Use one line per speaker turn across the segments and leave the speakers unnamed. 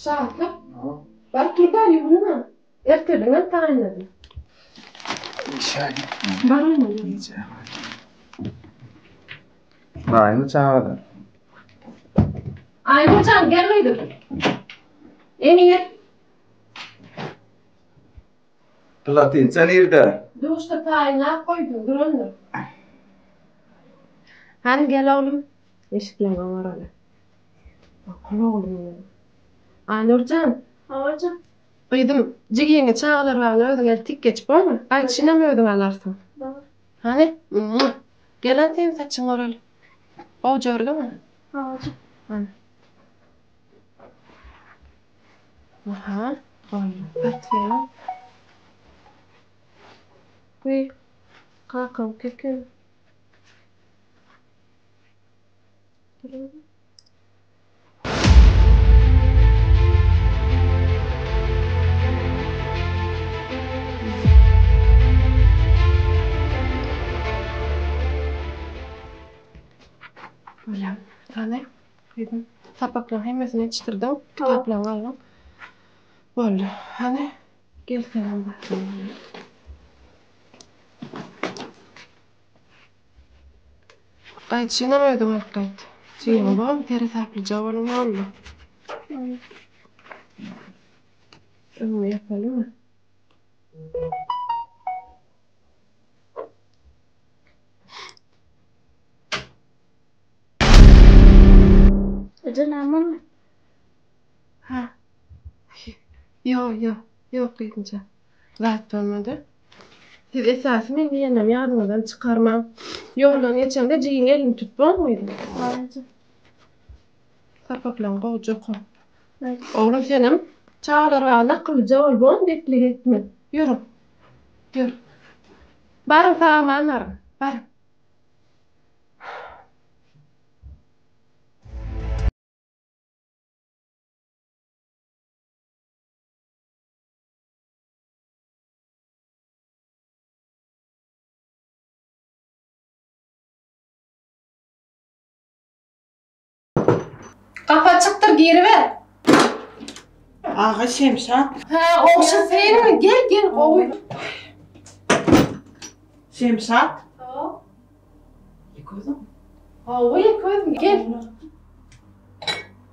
Şatlyk. Bar tur-da ýuwunma. Ertirliňem taýynladym.
Işe
Bar onda.
Gije. Baýmy çagalar?
Aýnurjan gel gyzym. Emir.
Platinça nirde?
Duşda taýynlap goýdum, durandyr. Hany gel oglum. Eşikleňe baraly. Akyl oglum meniň. Aýnurjan.
Hawa jan.
Gyzym, jigiňi çagalar bagyna özüň eltip geç, bormy? Gaýdyşynam özüň alarsyň.
Bor.
Hany? Gel hany seniň saçyňy oraly. Gowja örgümi?
Hawa jan.
Hany. Aha, boldy. Portfel. Wiý, kakaňky eken. Bolýar. Hany, gyzym, sapaklaryň hemmesini ýetişdirdiň, kitaplaryňy aldyň. Boldy. Hany, gel senem zatlaryňy al. Gaýdyşynam özüň alyp gaýt. Jigim bol, seresaplyja boluň ýolda. Öňüňi ýapalymy?
Eje näme boldy?
Hä? Ýok, ýok, ýok gyzymjan. Zat bolmady. Siz esasy meň diýenlerimi ýadyňyzdan çykarmaň. Ýoldan geçeňde jigiň elini tut bormy gyzym?
Boldy.
Sapaklaryňy gowja oka. Oglum senem çagalar bagyna akyllyja bol bormy deplik etme. Ýörüň. Ýör. Baryň sag-aman baryň. Baryň. Gapy açykdyr giriber.
Aga Şemşat.
Hä goňşy senmi gel gel gowy.
Şemşat.
Hawa.
Ýeke özüň.
Hawa ýeke özüm gel.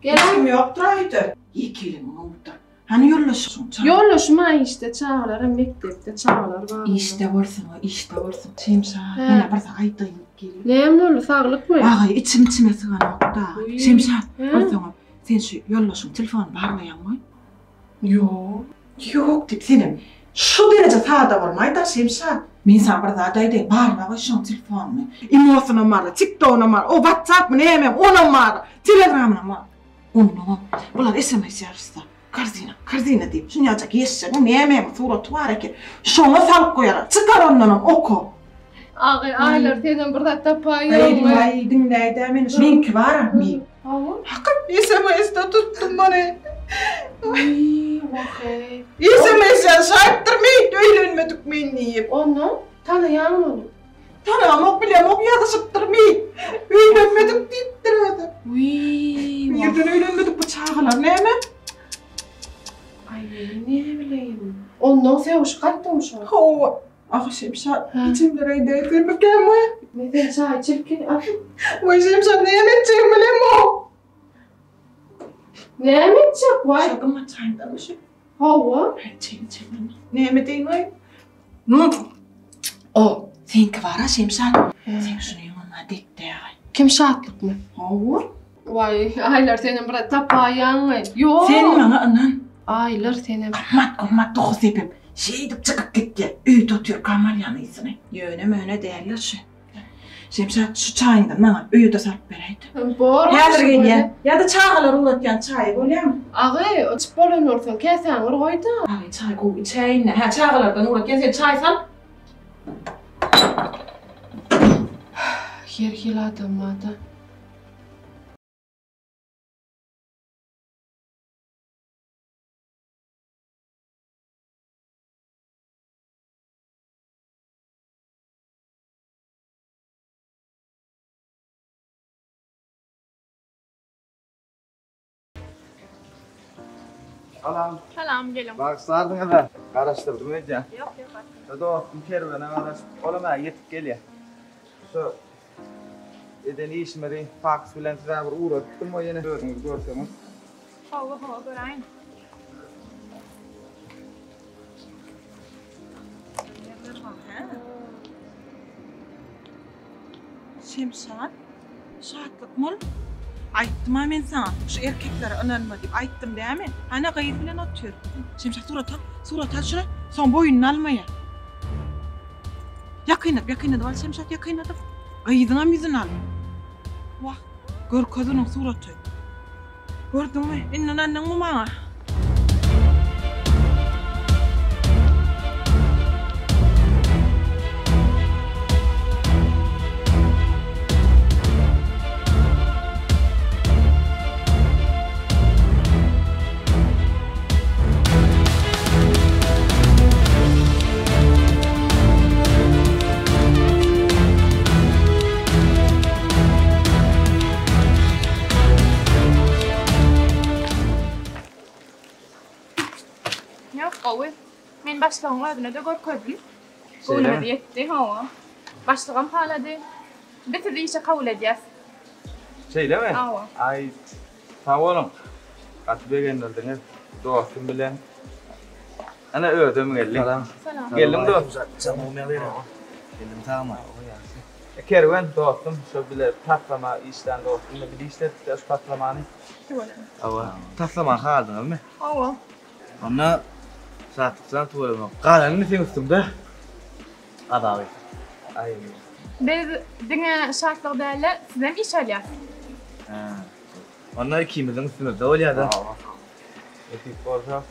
Gel.
Hiç kim ýokdur öýde. Ýekeligiň gowudyr. Hany ýoldaşyň?
Ýoldaşym-a işde, çagalaram mekdepde, çagalar bar.
Işde bolsun, o işde bolsun. Şemşat, men-ä bir zat aýdaýyn geldim.
Näme boldy, saglykmy?
Aga, içim içime syganok-da. Şemşat, onsoňam sen şu ýoldaşyň telefonyny barlaýaňmy?
Ýok.
Ýok diýip, senem şu dereje sada bolmaý-da, Şemşat. Men saňa bir zat aýdaýyn, barla goý şoň telefonyny. Imosynam barla, tiktogynam barla, o whatsappmy nämemi, onam barla, telegramynam barla. Onnoňam bular sms ýazyşsa, korzina, korzina diýip, şunýajak ýeşşegiň nämemi suraty bar eken, şoňa salyp goýarlar. Çykar ondanam oka.
Agy, Aýlar senem bir zat tapaýaňmy?
Aý, diňläý-dä meni, meňki bar-a, meň.
Hawa.
Hakyt sms-de tutdum muny.
Wiý, wah-eý.
Sms ýazyşaýypdyr, meýit öýlenmedik men diýip.
Ondan tanaýaňmy ony?
Tanamok bilemok ýazyşypdyr meýit. Öýlenmedik diýipdir özem.
Wiý.
Nirden öýlenmedik bu çagalar näme?
Aý ne bileýin. Ondan sögüşip gaýtdyňmy şoňa?
Hawa. Ah Şemşat, içimden aýdaýsam we.
Men sen çaý içip gel.
Waý Şemşat näme etjegimi bilemok.
Näme etjek waý?
Şu gymmat çaýyňdanmy şu?
Hawa.
Çeýin çeýin. Näme deýin waý? O, seňki bar-a Şemşat. Sen şuny ýoňa dek-däý.
Kim Şatlykmy?
Hawa.
Waý, Aýlar senem bir tapaýaňmy? Ýok.
Sen maňa ynan.
Aýlar senem.
Gymmat gymmat duhy sepip, şeýdip çykyp gitýär. Öýde otyrkam alýan ysyny. Ýöne-möne däldir şu. Şemşat, şu çaýyňdan maňa öýe-de salyp beräýdi.
Bor.
Häzir gelýän. Ýa-da çagalar ugratýan çaýy bolýarmy?
Agy, içip bolan bolsaň, käsäňi bir goý-da.
Agy, çaý gowy içäýin-dä. Hä, çagalardan ugratýan, sen çaý sal.
Her hili adam bar-da.
Salam.
Salam geliň.
Bagyşlarsyňyz-a. Garaşdyrdym öýdýän.
Ýok, ýok, arkaýyn.
Dostum Kerwene garaşyp, olam-a ýetip gelýär. Şu eden işimizi faks bilen size bir ugradypdym, o ýene özüňiz görseňiz.
Hawa, hawa, göräýin.
Şemşat, Şatlyk mol. Aýtdym-a men saňa, şu erkeklere ynanma diýip, aýtdym dämi? Hany gyz bilen otyr. Şemşat surat al, surat al şuny, soň boýnuny almaýar. Ýakynladyp, ýakynladyp al Şemşat, ýakynladyp. Gyzyňam ýüzüni al. Wah, görkez onuň suraty. Gördüňmi? Indi ynandyňmy maňa?
Ýok, gowy. Men başlygyň özüne-de görkezdim. Göwnümiz ýetdi, hawa. Başlygam halady. Biz sizi işe kabul edýäs.
Şeýlemi?
Hawa.
Aý, sag boluň. Gaty begendirdiňiz. Dostum bilen. Ana özem geldi.
Salam.
Geldiň dost.
Geldim sagmy?
Kerwen dostum, şo bile taslama işlän dostum, bile işledik şu taslamany.
Hawa. Taslamany haladňyzmy?
Hawa.
Onda Şatlykjan tüweleme. Galanyny seň üstüňde. Azaby.
Aý.
Biz diňe Şatlygy däl-de, sizem işe alýas.
Hä. Onda ikimiziň üstümizde bolýar-da.
Hawa. Nesip bolsa,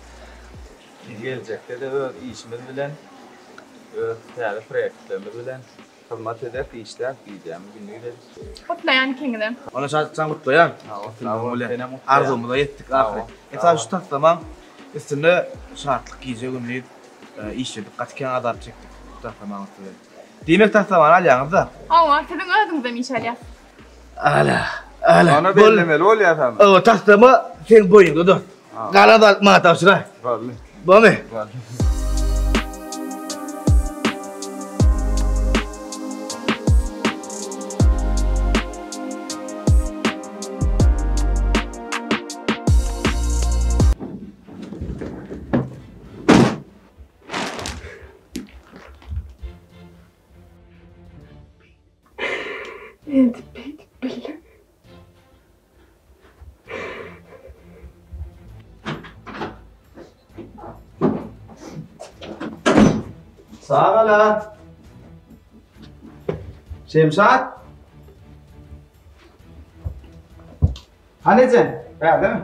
geljekde-de öz işimiz bilen, öz täze proýektlerimiz bilen hyzmat ederis, işläp, gijämiz gündiz ederis.
Gutlaýan ikiňizem.
Onda Şatlykjan gutlaýan.
Sag bol, senem gutlaýan.
Arzuwymyza ýetdik ahyry. Esasy şu taslamaň üstünde Şatlyk gije-gündiz işledik, gaty kän azap çekdik bu taslamaň üstünde. Diýmek taslamany alýaňyz-da?
Hawa, siziň özüňizem işe alýas.
Ala, ala.
Ona bellemeli bolýar sana.
Owa, taslama seň boýnuňda dost. Galan zat maňa tabşyraý.
Boldy.
Bolmy?
Boldy.
Nädip beýdip bildiň?
Çagalar! Şemşat! Hany eje, bärdemi?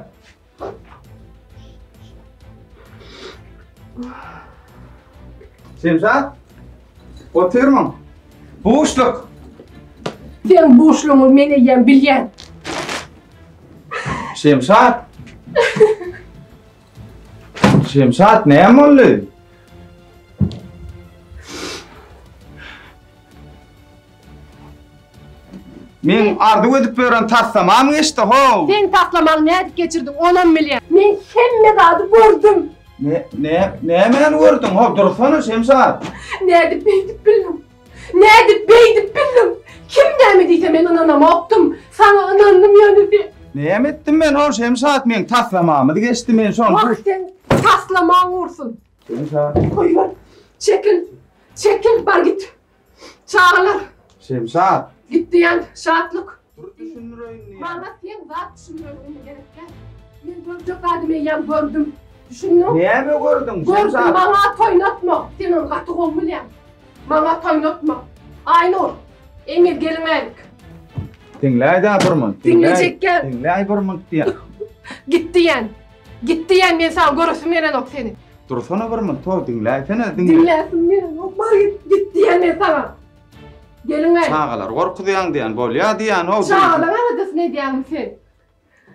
Şemşat! Otyrmyň? Buşluk!
Seň buşlugyňy men eýýäm bilýän.
Şemşat! Şemşat, näme boldy? Meň arzuw edip ýören taslamam geçdi how.
Seň taslamaňy nädip geçirdiň onam bilýän. Men hemme zady gördüm.
Ne ne nämäni gördüň how dursana Şemşat.
Nädip beýdip bildiň? Nädip beýdip bildiň? Kim näme diýse men ynanamokdym. Saňa ynandym ýöne sen.
Näme etdim men how Şemşat meň taslamamyz geçdi men şony.
Wah seň taslamaň gursun.
Şemşat.
Goýber. Çekil. Çekil bar git. Çagalar.
Şemşat.
Git diýen Şatlyk.
Dur düşündireýin diýen.
Maňa seň zat düşündireniň indi gerek däl. Men görjek zadymy eýýäm gördüm. Düşündiňmi?
Näme gördüň
Gördüm
Şemşat?
maňa toýnatma. Sen ony gaty gowy bilýäň. Maňa toýnatma. Aýnur, Emir geliň älik.
Diňläý-dä bir munt.
Diňlejekgä.
Diňläý bir munt diýen.
Git diýen. Git diýen men saňa göresim gelenok seni.
Dursana bir munt, ho, diňläýsene, diňle.
Diňläsim gelenok, bar git, git diýen men saňa. Geliň äý.
Çagalary gorkuzýaň diýen, bolýa diýen, ho.
Çagalaň aladasyny edýäňmi sen?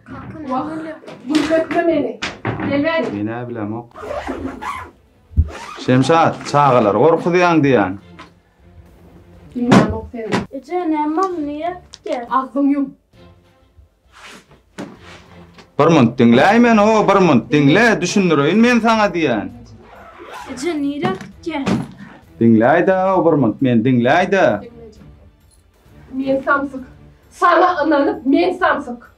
Kaka,
Wah, gülletme meni. Gel bäri.
Men-ä bilemok. Şemşat, çagalary gorkuzýaň diýen.
Diňlämok seni.
Eje, näme boldy, niýe gitýär?
Agzyňy ýum.
Bir munt diňläý meni ho, bir munt diňle, düşündireýin men saňa diýýän.
Eje nirä gitýäň?
Diňläý-dä ho bir munt, meni diňläý-dä.
Men samsyk. Saňa ynanyp men samsyk.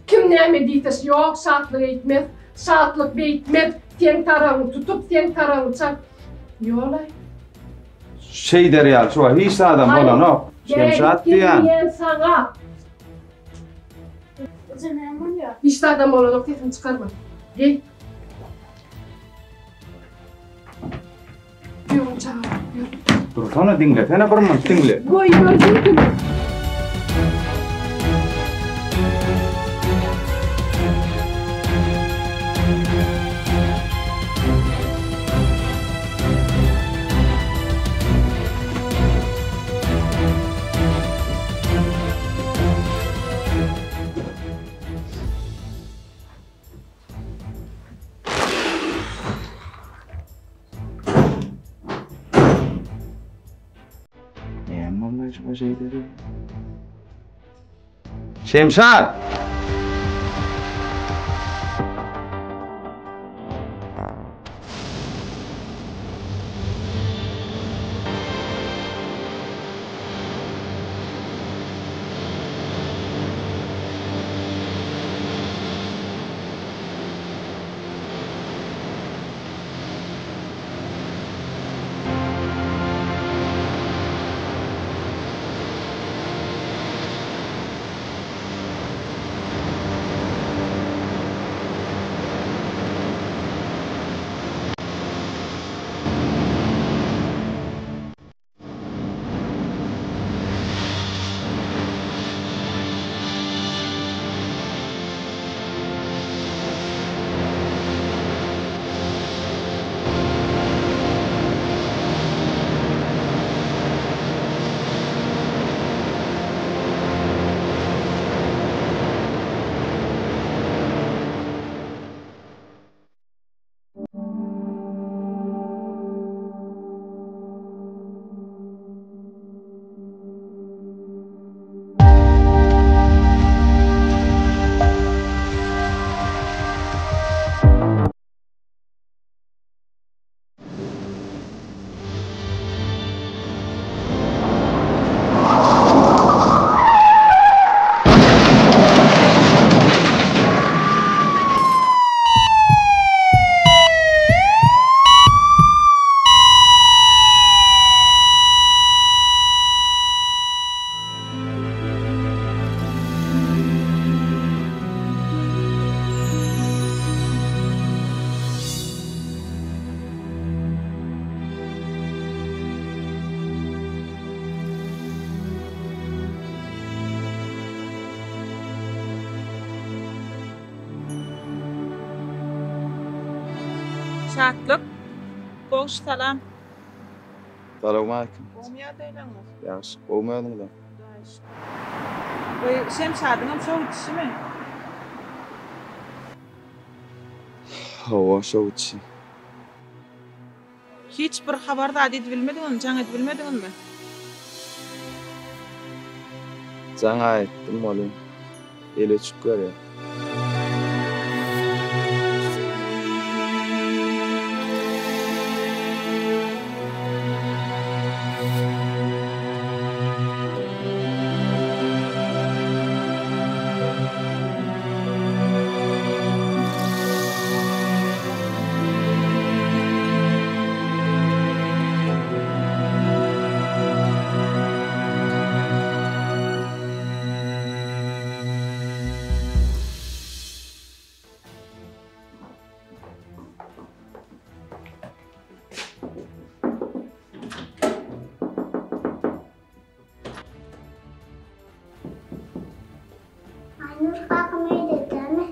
Kim näme diýse ýok Şatlyk eýtmez, Şatlyk beýtmez, seň taraňy tutup, seň taraňy çap. Ýolaý.
Şeýder ýaly şu wagt hiç zadam bolanok. Şemşat diýýän.
Diýýän saňa.
Eje näme bolýar?
Hiç zadam bolanok sesiňi çykarma. Geý. Ýörüň çaga, ýör.
Dursana diňlesene bir munt diňle.
Goýber diýdim.
Näme boldy acaba şeýdeli? Şemşat!
Şatlyk. Goňşy salam.
Salowmaleýkim.
Gowmy ýagdaýlaryňyz?
Ýagşy, gowmy özüňizem?
Hudaýa şükür. Bu Şemşadyňam şo gidişimi?
Hawa, şo gidişi.
Hiç bir habar zat edibilmediňizmi, jaň edibilmediňizmi?
Jaň-a etdim welin, eli öçük görýär.
Aýnur kakam öýde dälmi?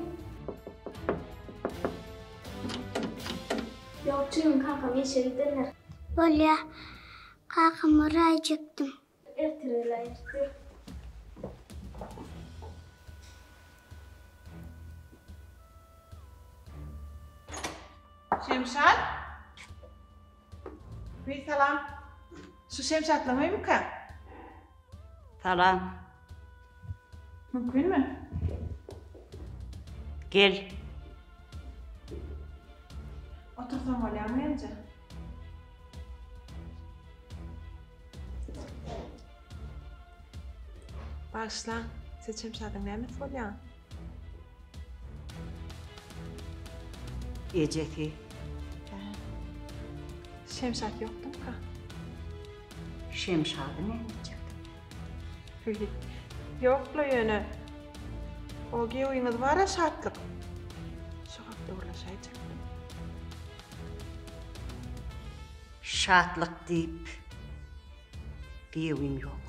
Ýok jigim kakam işe gidendir. Bolýa. Kakamy uraýjakdym. Ertir geläý ertir.
Şemşat? Wiý salam. Şu Şemşatlaň öýmükä?
Salam.
Mümkinmi?
Gel.
Otursam bolýarmy enje? Bagyşlaň, siz Şemşadyň nämesi bolýaňyz?
Ejesi.
Hä. Şemşat ýokdumyka?
Şemşady näme etjekdiň?
Hüý. Ýok-la ýöne. O giýewiňiz bar-a Şatlyk. Şo hakda gürleşäýjekdim.
Şatlyk diýip giýewim ýok.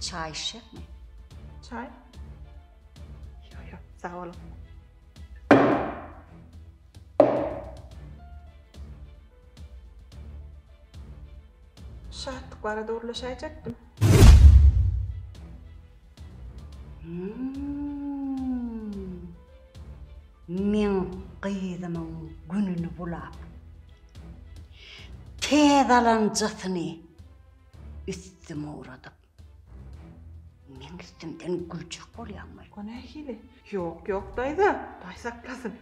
Çaý içjekmi?
Çaý? Ýok, ýok, sag boluň. Şatlyk barada gürleşäýjekdim.
Meň gyzymyň gününi bulap, täze alanjasyny üstüme ugradyp, meň üstümden güljek bolýaňmy?
O nähili? Ýok, ýok, daýza, Hudaý saklasyn.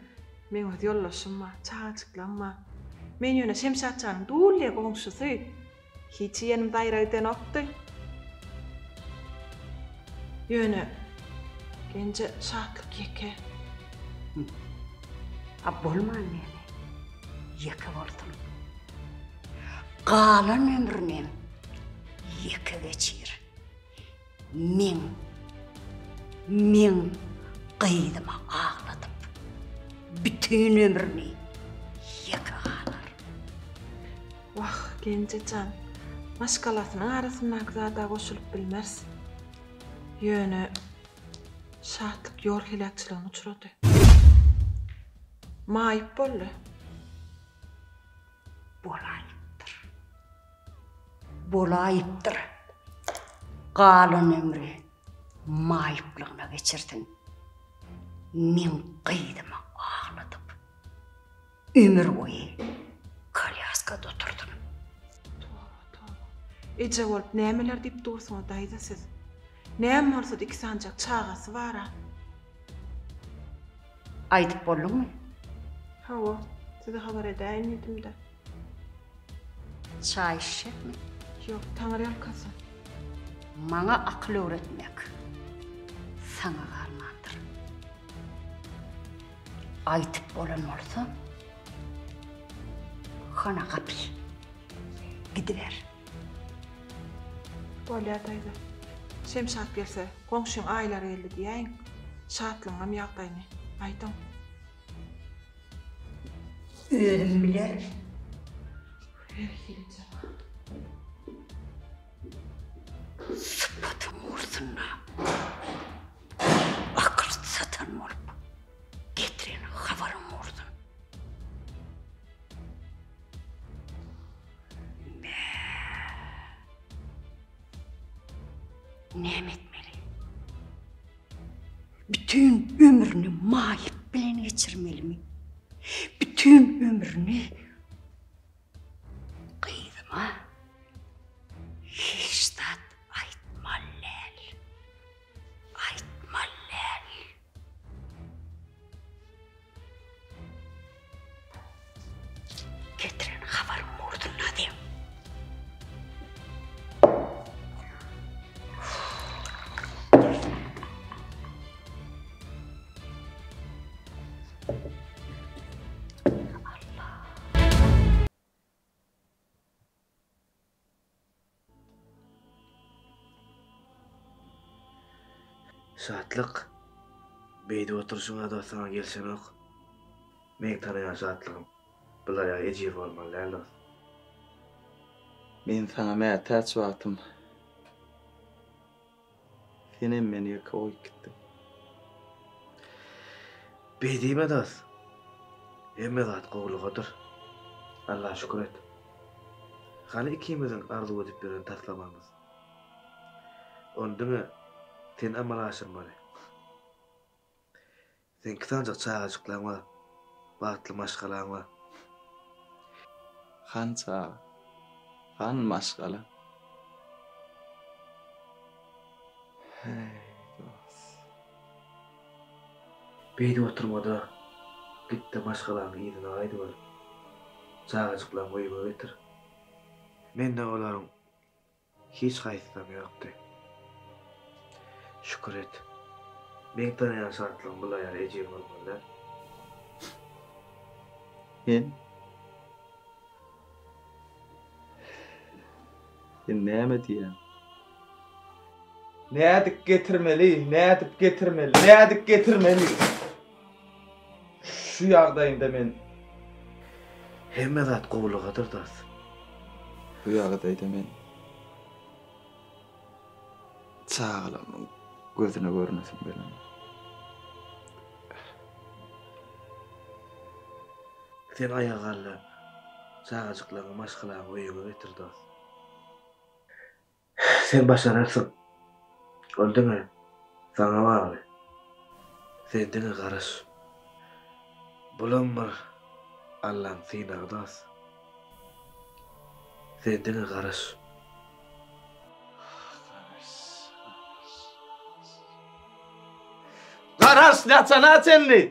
Meň öz ýoldaşym bar, çagajyklam bar. Men ýöne Şemşat janyň dully goňşusy. Hiç iýenim zaýra gidenokdy. Ýöne Genje Şatlyk ýeke.
A bolman näme? Ýeke bolsun. Galan ömrünem ýeke geçir. Meň, meň gyzymy agladyp, bütin ömrüni ýeke galar.
Wah, Genje jan, maşgalasynyň arasyndaky zada goşulyp bilmeris. Ýöne Şatlyk ýol heläkçiligine uçrady. Maýyp boldy.
Bolaýypdyr. Bolaýypdyr. Galan ömri maýyplygyna geçirsin. Meň gyzymy agladyp, ömür boýy kolýaskada otursyn.
Toba, toba. Eje bolup nämeler diýip dursuňyz daýza siz? Näme bolsa-da iki sanjak çagasy bar-a.
Aýdyp bolduňmy?
Hawa, size habar edäýin diýdim-de.
Çaý içjekmi?
Ýok, Taňry ýalkasyn.
Maňa akyl öwretmek saňa galmandyr. Aýdyp bolan bolsa, hana gapy. Gidiber.
Bolýar daýza. Şemşat gelse, goňşyň Aýlar geldi diýäýiň. Şatlygyňam ýagdaýyny aýdyň.
Özüm bilerin.
Her hili jaba.
Sypatyň ugrunda akyl satan bolup getiren habaryň gursun. Näme etmeli? Bütün ömrüni maýyp bilen geçirmelimi? Bütün ömrüni gyzyma hiç zat aýtmaly däl. Aýtmaly däl. Getiren habaryň urdunda diýen.
Şatlyk, beýdip oturyşyň-a dost saňa gelşenok. Meň tanaýan Şatlygym bular ýaly ejiz bolmaly däl dost.
Men saňa mätäç wagtym Senem meni ýeke goýup gitdiň.
Beý diýme dost. Hemme zat gowulygadyr. Alla şükür et. Hany ikimiziň arzuw edip ýören taslamamyz? Ony diňe sen amala aşyrmaly. Seňki sanjak çagajyklaň bar. Bagtly maşgalaň bar.
Han çaga. Han maşgala. Heý, dost.
Beýdip oturma-da, git-de maşgalaňy yzyna gaýdyber. Çagajyklaryňy öýüňe getir. Mende olaryň hiç haýsysam ýokdy. Şükür et. Meň tanaýan şatlygym bul aýal ejiz bolmaly däl.
Sen? Sen näme diýýäň? Nädip getirmeli, nädip getirmeli, nädip getirmeli? Şu ýagdaýynda men.
Hemme zat gowulygadyr dos.
Bu ýagdaýda men çagalarymyň gözüne görünesim gelenok.
Sen aýaga gal-da, çagajyklaryňy, maşgalaňy öýüňe getir dos. Sen başararsyň. Ol diňe saňa bagly. Sen diňe garaş. Bulam bir Allaň synagy dos. Sen diňe garaş.
Garaş, garaş, garaş. Garaş, näçe çenli?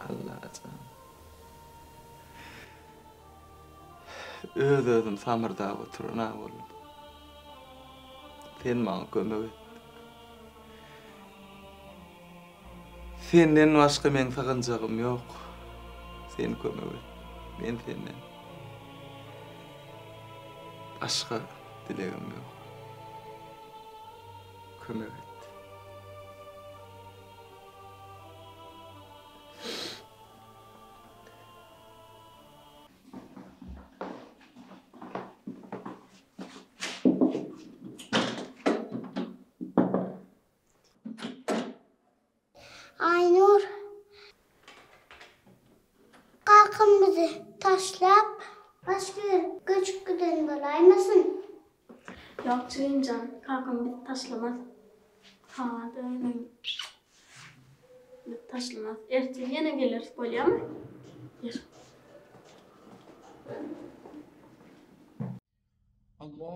Allajan. Öz-özüm samyrdap oturan-a boldum. Sen maňa kömek et. Senden başga meň sygynjagym ýok. Sen kömek et. Men senden başga dilegim ýok. Kömek et.
Aýnur, kakam bizi taşlap, başga ýere göçüp giden bolaýmasyn?
Ýok, jigim jan, kakam bizi taşlamaz. Hada öýüne bizi taşlamaz. Ertir ýene geleris, bolýamy? Ýör.
Alo.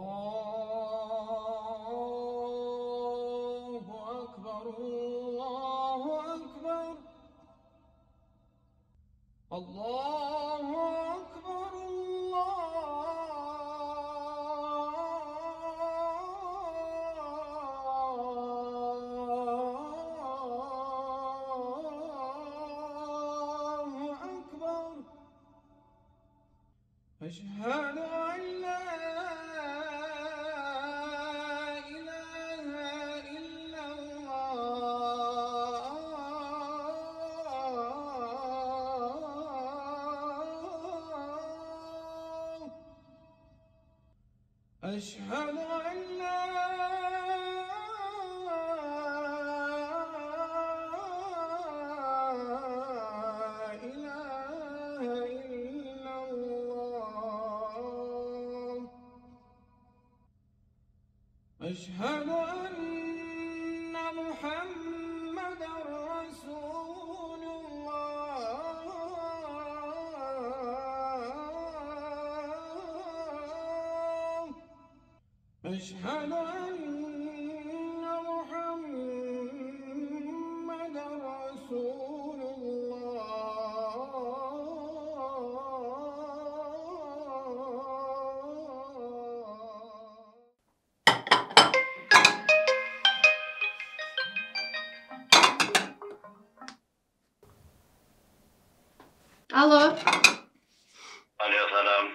Alo salam.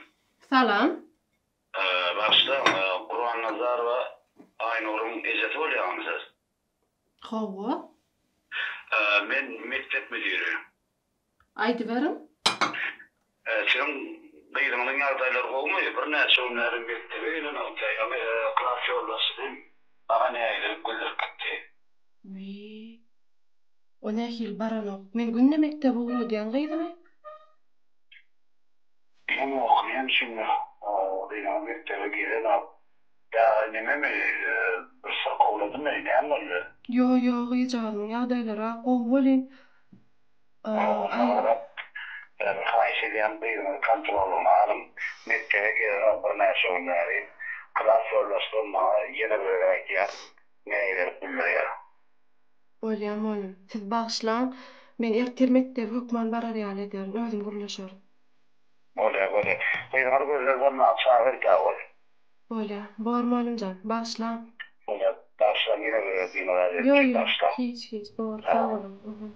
Salam.
Bagyşlaň, Gurbannazarowa Aýnuryň ejesi bolýaňmy siz?
Hawa.
Men mekdep müdiri.
Aýdyberiň.
Siziň gyzyňyzyň ýagdaýlary gowumy? Birnäçe gün bäri mekdebe gelenokdy. Ýaňy klas ýolbaşçysy maňa nägilelik bildirip gitdi.
Wiý. O nähili baranok? Men günde mekdebe ugradýan gyzymy.
Bilemok, näme üçindir gyzyňyz mekdebe gelenok. Ýa nememi, bir syrkawladymy, näme boldy?
Ýo, ýo, gyzjagazymyň ýagdaýlary-a gowy welin,
Aý. Häzir haýyş edýän gyzyňyzy kontrolyna alyň. Mekdebe gelenok birnäçe gün bäri. Klas ýoldaşlarym maňa ýene bir gezek aýtýar. Nägilelik bildirýär.
Bolýa mugallym. Siz bagyşlaň, men ertir mekdebe hökman barar ýaly ederin, özüm gürleşerin.
Bolýa, bolýa. Gyzyňyz gözleg bolmaga çagyr-da ol.
Bolýa. Bor mugallymjan. Bagyşlaň.
Bolýa. Bagyşlaň ýene bir gezek bimaza
Ýok,
berip
ýok.
bagyşlaň.
Hiç, hiç. Bor. Sag boluň.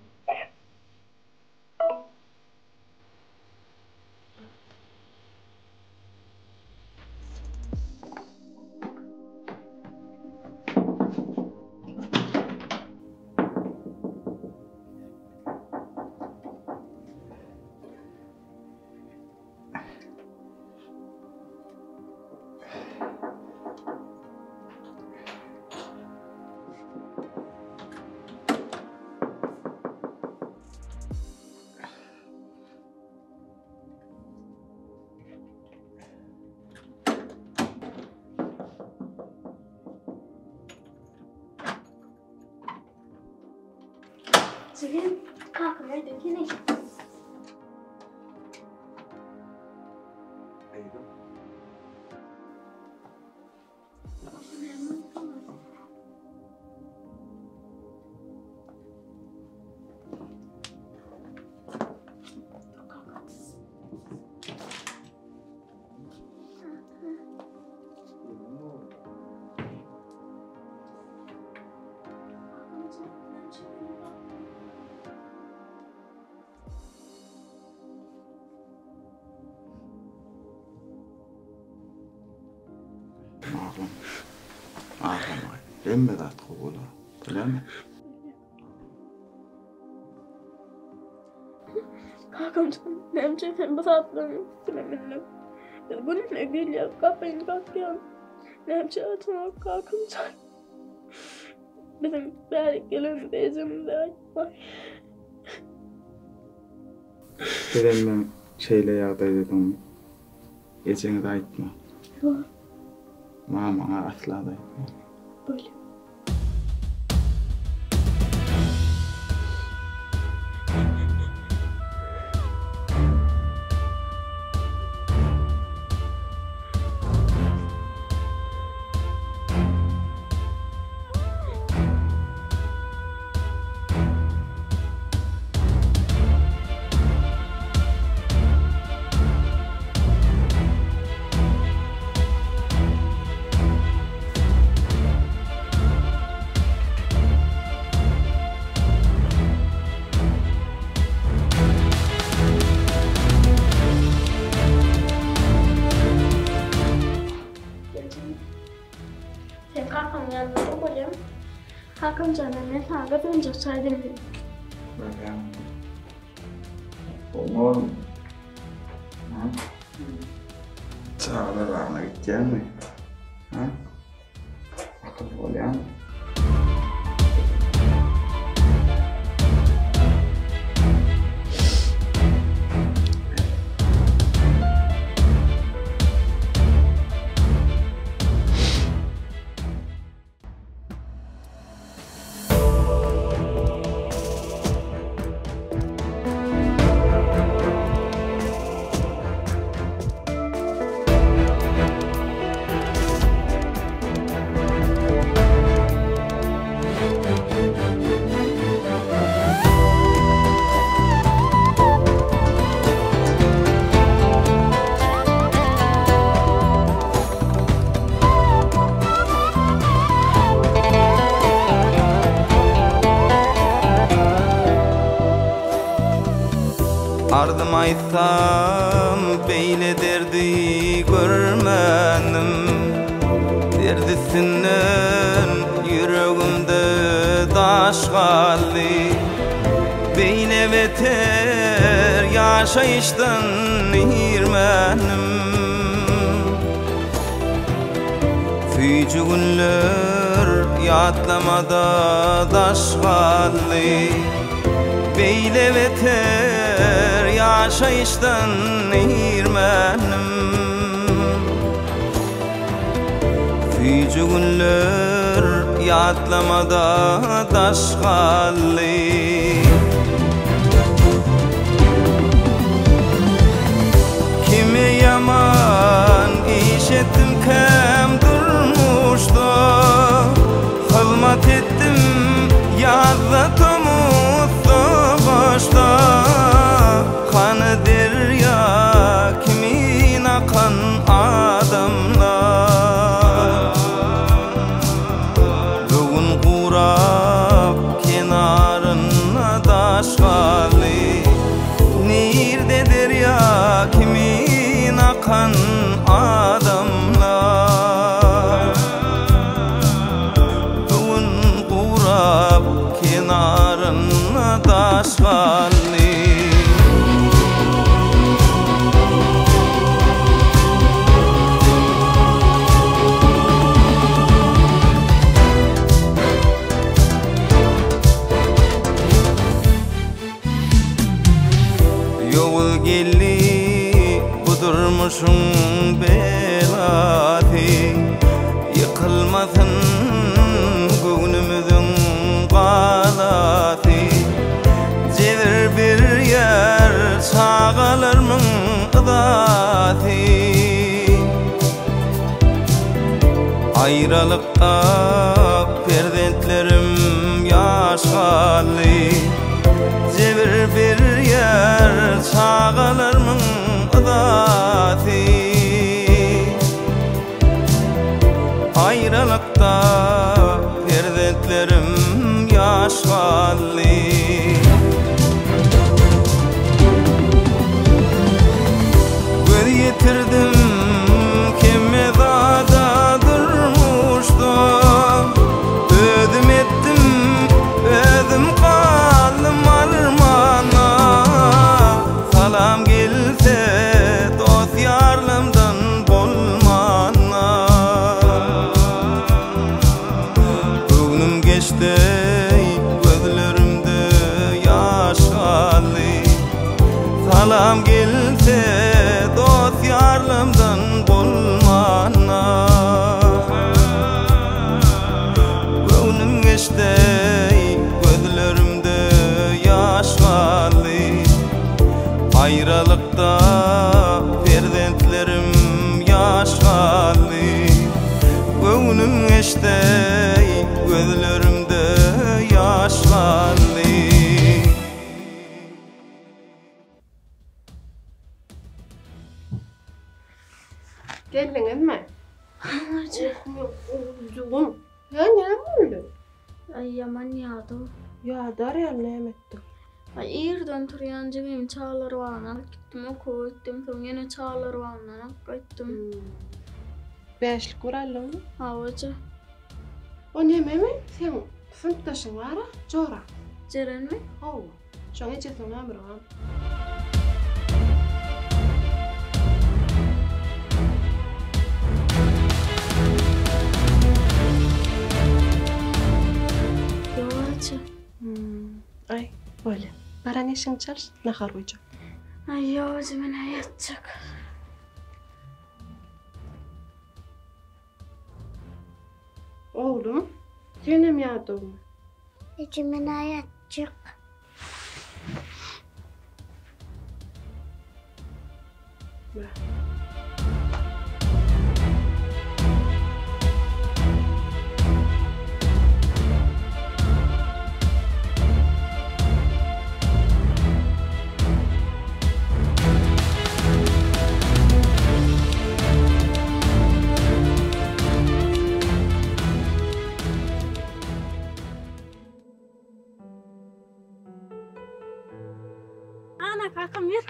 Jigim, kakam öýde ekeni.
Öýde. Aglama. Aglama. Hemme zat gowy bolar. Bilermi?
Kakamjan, näme üçin sen bu zatlaryň üstüne mündüň? Biz gününe gelýäs, gapyny kakýan. Näme üçin açaňok kakamjan? Biziň bärik gelenimizi ejemize aýtmaý.
Sizem meň şeýle ýagdaýdadygymy ejeňize aýtma.
Ýok.
Mamaňa asla-da aýtma.
Bolýar. Sen kakamyň ýanynda dur bolýamy? Kakam jana men saňa gyzgynjak çaý demleýin.
Bolýamy? Gowymy oglum? Ha? Çagalar bagyna gitýäňmi? Ha? Akylly bolýaňmy?
Ardym aýtsam beýle derdi görmändim Derd üstünden ýüregimde daş galdy Beýle beter ýaşaýyşdan irmändim Süýji günler ýatlamada daş galdy Beýle beter ýaşaýyşdan irmändim Süýji günler. ýatlamada daş galdy. Kime ýaman iş etdimkäm durmuşda, Hyzmat etdim ýazda, tomusda, gyşda. Hany derýa kimin akan adamlar? Bu gün gurap kenarynda daş galdy. Nirde derýa kimin akan adamlar? Bu gün gurap kenarynda daş galdy. Ýowuz geldi bu durmuşyň belasy, Ýykylmasyn göwnümiziň galasy. Jebir berýär çagalarmyň yzasy. Aýralykda perzentlerim ýaş galdy. Jebir berýär çagalarmyň yzasy. Aýralykda perzentlerim ýaş galdy. Göz ýetirdim kemme zada durmuşda. Özüm etdim, özüm galdym armana. Salam gelse dost-ýarlamdan bolmana. Göwnüm geçdi, gözlerimde ýaş galdy. Salam gelse dost-ýarlamdan bolmana. Göwnüm geçdi, gözlerimde ýaş galdy. Aýralykda perzentlerim ýaş galdy. Göwnüm geçdi, gözlerimde ýaş galdy.
Geldiňizmi? Oguzjygym. Hä, näme boldy?
Aý, ýaman ýadaw.
Ýadar ýaly näme etdiň?
Aý, irden turýan jigimi çagalar bagyna alyp gitdim, okuwa gitdim, soň ýene çagalar bagyndan alyp gaýtdym.
Bäşlik bir aldyňmy?
Hawa, eje.
O nememi? Seň synpdaşyň bar-a, joraň.
Jerenmi?
Hawa. Şoň ejesiniň nomeri bar.
Ýok, eje.
Aý, bolýa. Baran işiňi çalyş, nahar goýjak.
Aý, ýok, eje, men-ä ýatjak.
Oglum, senem ýadawmy?
Eje, men-ä ýatjak.
Ana kakam ýör.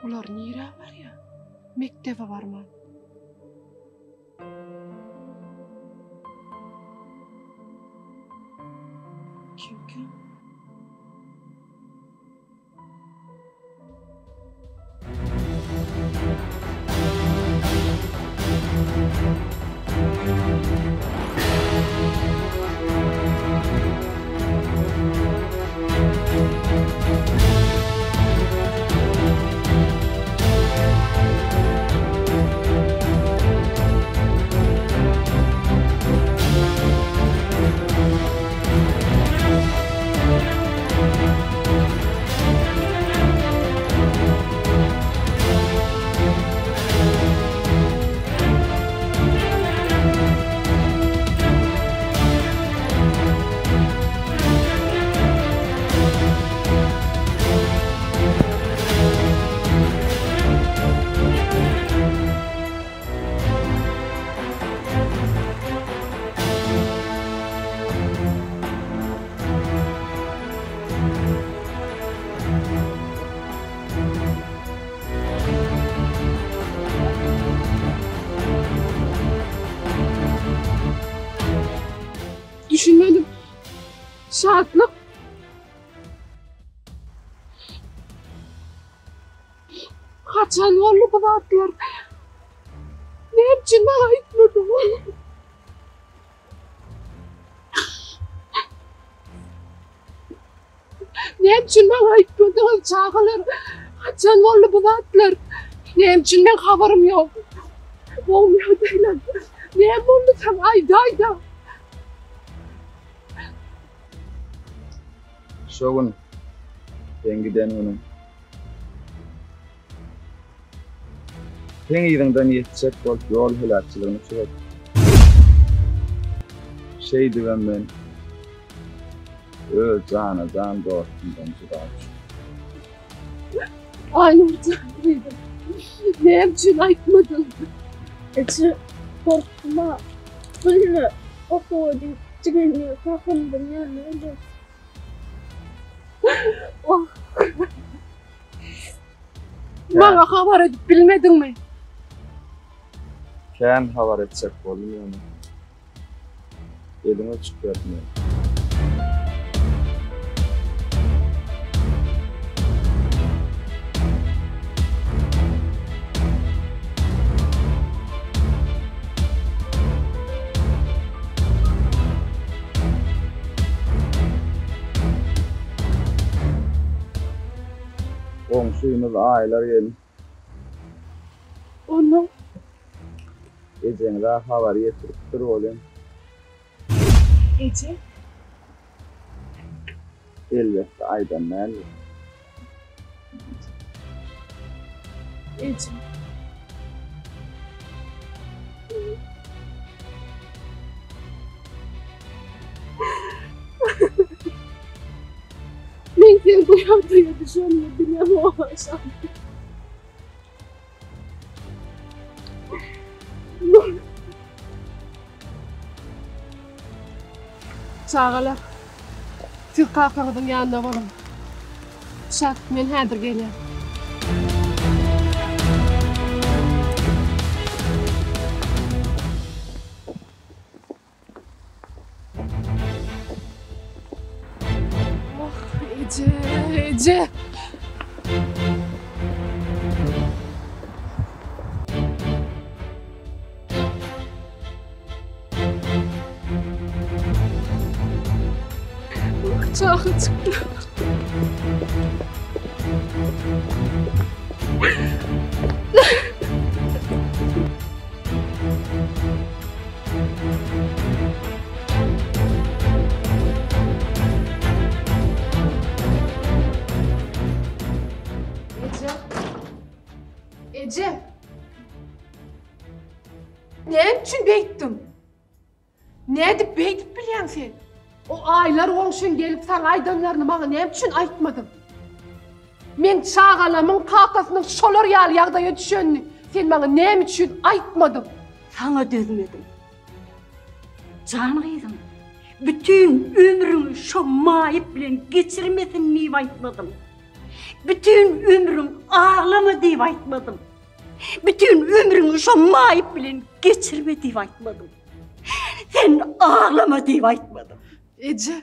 Bular nirä barýar? Mekdebe barman. Kimkä? Şatlyk. Haçan boldy bu zatlar? Näme üçin maňa aýtmadyň? Näme üçin maňa aýtmadyňyz çagalar? Haçan boldy bu zatlar? Näme üçin meň habarym ýok? Gowy ýagdaýlar. Näme boldy saňa aýdaýda.
Şo gün seň giden günüň. Seň yzyňdan ýetjek bolup ýol heläkçiligine uçradym. Şeýdibem men öz jana-jan dostumdan jyda düşdüm.
Aýnurjan gyzym, näme üçin aýtmadyň?
Eje, gorkdum-a. Bilme, okuwa diýip jigenli kakamyzyň ýanyna gelýäs.
Wah. Maňa habar edip bilmediňmi?
Kän habar etjek boldum ýöne. Eliňe çyk berdim. Goňşymyz Aýlar gelin.
Onnoň.
Ejeňize habar ýetiripdir welin.
Eje.
Elbetde aýdan däldir.
Eje. Men seň bu ýagdaýa düşenini bilemok Şatlyk. Çagalar, siz kakaňyzyň ýanynda boluň. Şatlyk, men häzir gelýän. Wah, eje, eje. Çaga çykdy. Eje. Eje. Näme üçin beýtdiň? Nädip beýdip bilýäň sen? O aýlar goňşyň gelip saňa aýdanlaryny maňa näme üçin aýtmadyň? Meň çagalamyň kakasynyň şolar ýaly ýagdaýa düşenini sen maňa näme üçin aýtmadyň?
Saňa dözmedim. Jan gyzym, bütin ömrüňi şo maýyp bilen geçirmesin diýip aýtmadym. Bütin ömrüň aglama diýip aýtmadym. Bütin ömrüňi şo maýyp bilen geçirme diýip aýtmadym. Sen aglama diýip aýtmadym.
Eje,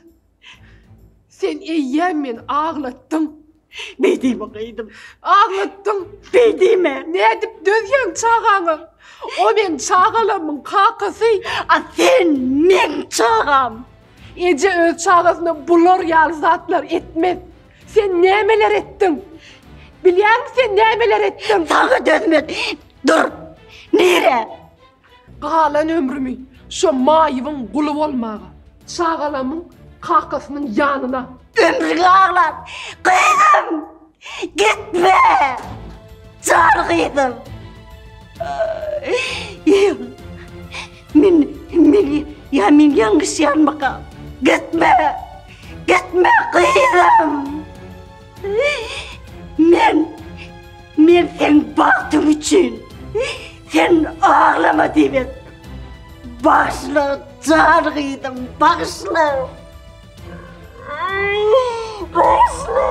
sen eýýäm meni aglatdyň.
Beý diýme gyzym.
Aglatdyň.
Beý diýme.
Nädip dözýäň çagaňa? O meň çagalarymyň kakasy.
A sen meň çagam.
Eje öz çagasyna bular ýaly zatlar etmez. Sen nämeler etdiň? Bilýäňmi sen nämeler etdiň?
Saňa dözmez. Dur. Nirä?
Galan ömrümi şo maýybyň guly bolmaga, çagalamyň kakasynyň ýanyna.
Ömrüňi aglap, gyzym! Gitme! Jan gyzym! Men, men, ýa men ýalňyşýanmykam? Gitme! Gitme gyzym! Men, men seň bagtyň üçin, sen aglama diýip etdim. Bagyşla, jan gyzym, bagyşla! Bagyşla!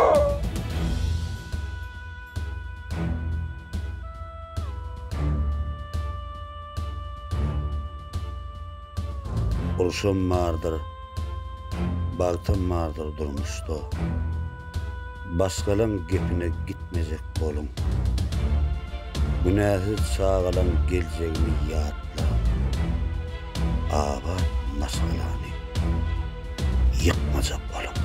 Urşam bardyr.
Bagtam bardyr durmuşda. Başgalaň gepine gitmejek boluň. Günäsiz çagalaň geljegini ýatlaň. Abat maşgalany ýykmajak boluň.